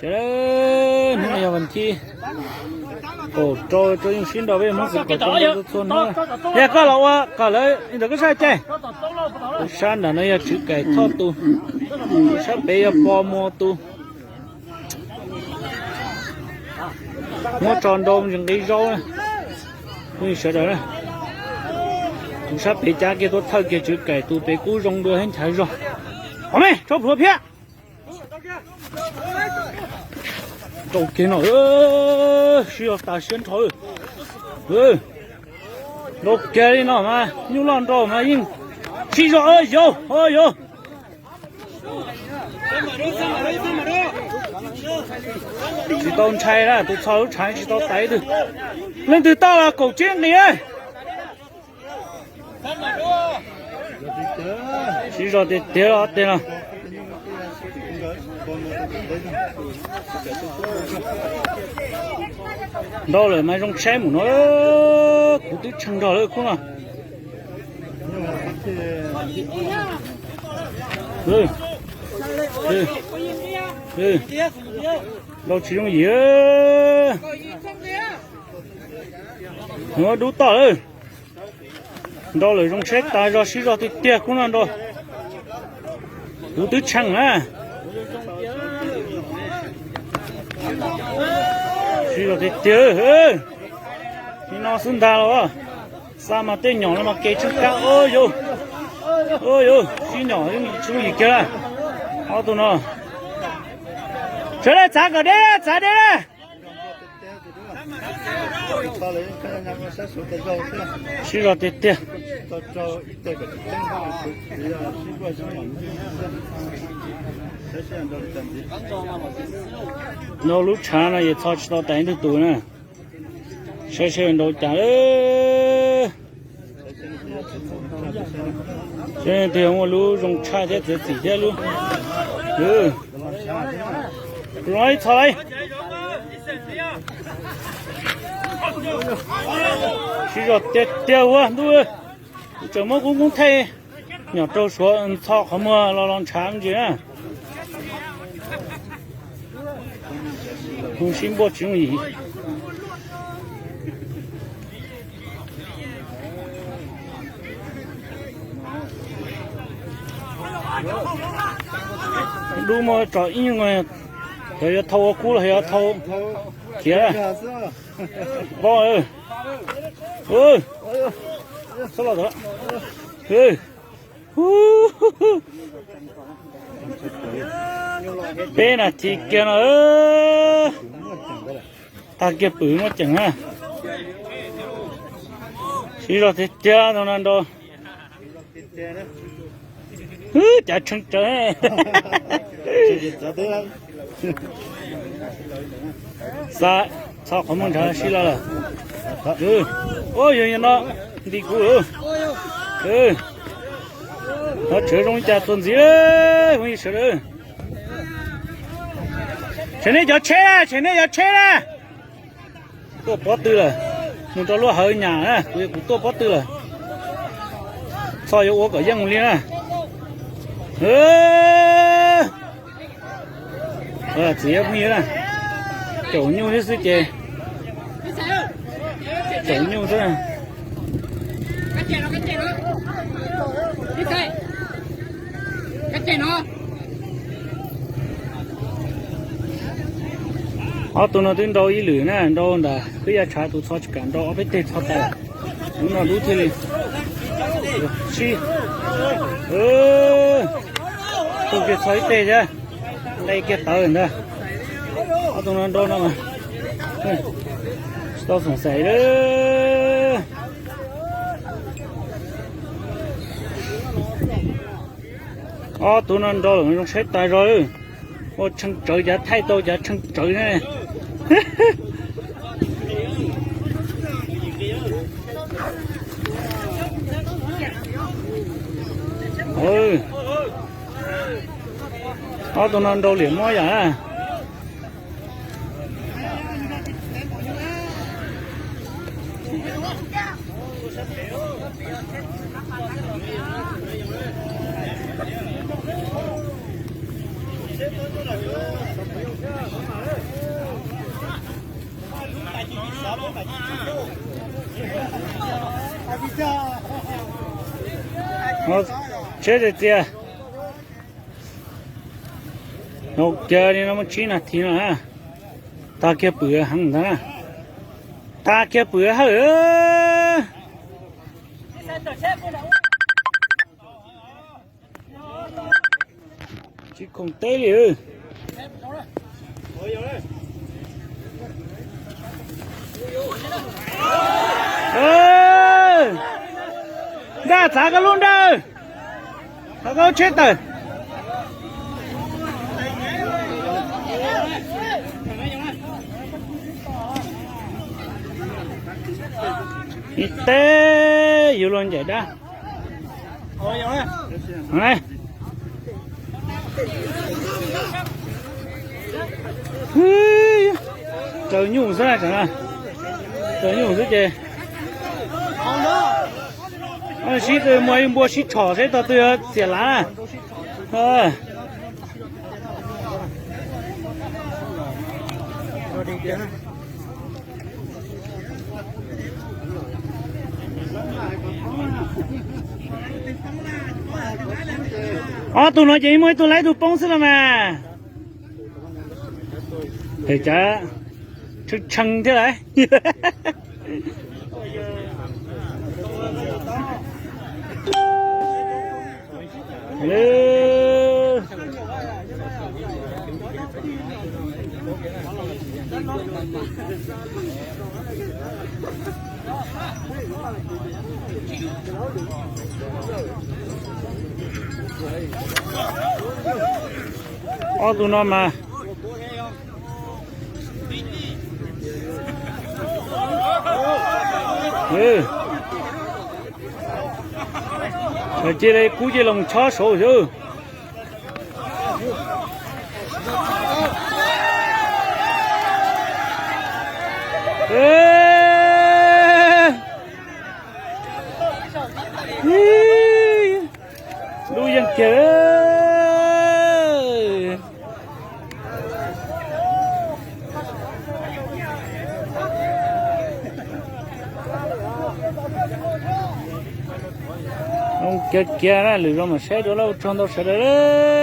Ces hnub no yog vas thib kaum rau rau yeej sib nrog peb Hmoob txhua txhua hnub. Yog koj los ua kom lawv ntawm koj sab cai, sab nram no yog Tswv Kaim Thoj tus, sab pem yog Pos Muas tus. Muab tso nrau nqi zaub. Sawv daws, tus sab pem cav kiag tuaj thawj kiag Tswv Kaim tus pem kub zoo dua thiab nchav zog. Qhov me tso plhuav phiab. Rau kiag no, sib zog tas siab nrho. Nrau kiag li no mas nyuj loj nrau mas yeej sib zog yau yau. Tsis tau ntshai na, tus txog lub tshav tsis tau taiv twg. Leej twg toj los kaum tsib nqis. Sib zog tiag tiag los tej no. Ntau lawm mas zoo saib mus no, kuv twb tshee nrog lawm khub no. Ntau tsis zoo yim. Dub toj lawm. Ntau lawm zoo saib tas zog sib zog tiag tiag khub no nrau. Kuv twb tshee na. Sib zog tiag tiag. Li no xwb ntag los. Xa mas tej nyom no mas kev tsheej kab. Sib nyom tsis zoo yim kiag la. Ob tug no. Sawv daws txav kom deb, txav deb na. Sib zog tiag tiag. Nrau lub tshav no yog txho tsis tau tas ib tug tus na. Saib seb nrau cas lawm. Seb twg muaj lub zoo tshaj thiab txiav txim thiab lub. Zoo ib txho lauj. Sib zog tiag tiag ua ntuj. Tseem muab kub koob thaij nyom rau suav txho qhov muag los los ntshav ntsis na. Hu sib npuaj tsis zoo yim. Dub muaj tso ib nyuag, yog yuav thau ua kub los yog thau khiav. Pob, txhob los tod. Peb nas this kiag no. Tag kiag pwm muaj ceem na. Sib zog tiag tiag tus no nrau. Cav tsheej tsawv. Xa, txhob qhov muag ntshav sib lawm lawm. Ua yog no nti kuv. Qhov tseem zoo li cas txuas ntxiv, phooj ywg sawv daws. Tshem nej cov tsheb na, tshem nej cov txhua na. Tuaj pob tw lawm, mus rau lub hawv nyam na, kuv, kuv tuaj pob tw lawm. Txhob yuav ua kom yeej li na. Txiv phooj ywg na, caum nyuj thiab xwb ces, caum nyuj xwb. Ob tug no twb nrau ib lwm na, nrau ntawm kwj ya tshav tus txho tsis kam nrau, ob peb teg txho tas. Lub no dub thiaj li sib. Tus kiag txho ib teg thiab, nqe kiag tawv ntag. Ob tug no nrau no mas tsis tau xoom xaim li. Ob tug no nrau lawm zoo saib tas zog. Ua tsheej tsawv, cav thaij tau cav tsheej tsawv ne. Ob tug no nrau liam mob yam na. Tsheb txias txias. Nov kiag li no muaj tsib nas this no na. Tag kiag pwm heev ntag na. Tag kiag pwm hawm. Tsis khoom teb li. Nraj, txav koj lub nraj, thov koj tsheb tawm. Ib teb yuav luag ncaim dab. Raws nyuj xwb, raws nyuj xwb ces sib, muaj ib npua sib tshom seb tog twg yuav txias lav na. Ob tug no ces muaj ib tug laib tug poob xwb no mas. Ces cas tshee tshee thiab lauj. Ob tug no mas. Cia li kub cia li los chob saud xwb. Lub yeej kiag. Kiag kiag na, lwm zaus mam saib dua, ua tsaug ntau sawv daws.